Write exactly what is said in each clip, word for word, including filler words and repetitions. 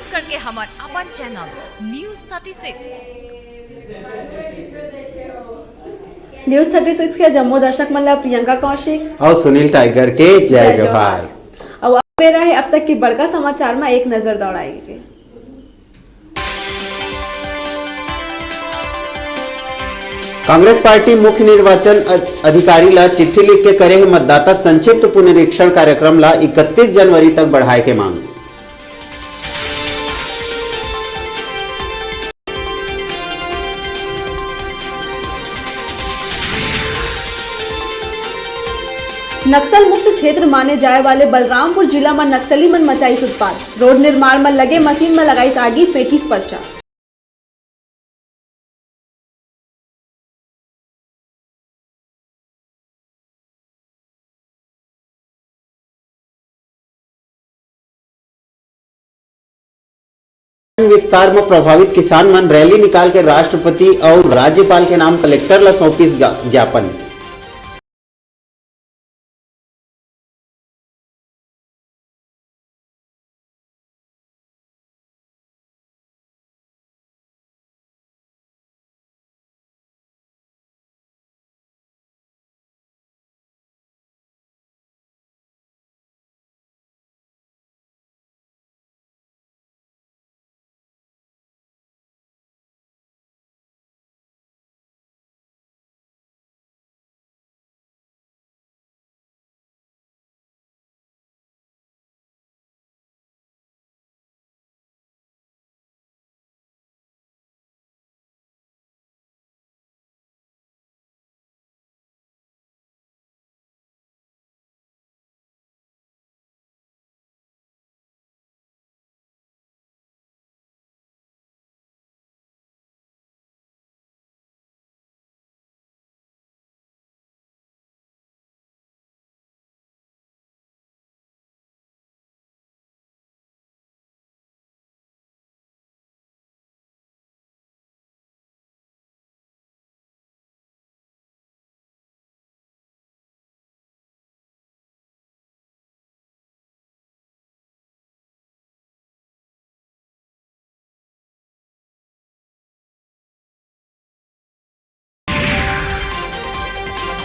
करके हमर अपन channel news thirty six. News thirty six के जम्मो दर्शक मन ला प्रियंका कौशिक अउ सुनील टाइगर के जय जय जोहार। जोहार। अउ अब बेरा हे अब तक के बड़का समाचार म एक नजर दौड़ाए के। कांग्रेस पार्टी मुख्य निर्वाचन अ-, अधिकारी ला चिट्ठी लिख के करे हे मतदाता संक्षिप्त पुनरीक्षण कार्यक्रम ला इकतीस जनवरी तक बढ़ाए के मांग। नक्सल मुक्त क्षेत्र माने जाए वाले बलरामपुर जिला म नक्सली मन मचाइस उत्पात, रोड निर्माण म लगे मशीन म लगाइस आगी, फेंकिस पर्चा। विस्तार म प्रभावित किसान मन रैली निकाल के राष्ट्रपति अउ राज्यपाल के नाम कलेक्टर ल सौंपिस ज्ञा-, ज्ञापन।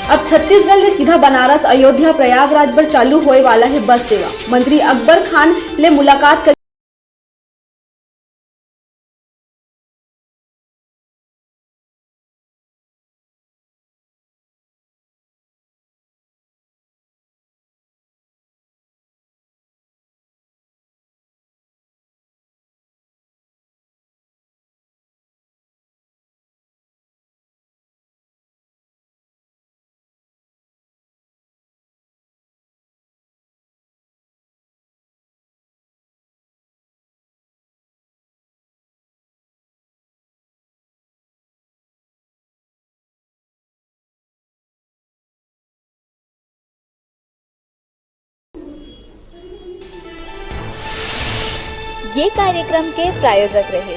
अब छत्तीसगढ़ ले सीधा बनारस, अयोध्या, प्रयागराज बर चालू होए वाला हे बस सेवा। मंत्री अकबर खान ले मुलाकात कर ये कार्यक्रम के प्रायोजक रहे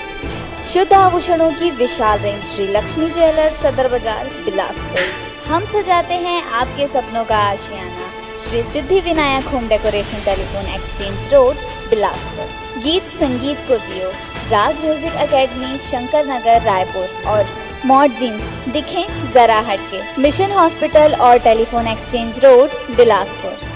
शुद्ध आभूषणों की विशाल रेंज श्री लक्ष्मी ज्वेलर्स सदर बाजार बिलासपुर। हम सजाते हैं आपके सपनों का आशियाना। Shri Siddhi Vinayak home decoration, telephone exchange road Bilaspur. गीत संगीत को जियो, राग म्यूजिक एकेडमी शंकर नगर रायपुर और मॉड जींस, दिखें जरा हटके, मिशन हॉस्पिटल और टेलीफोन एक्सचेंज रोड बिलासपुर।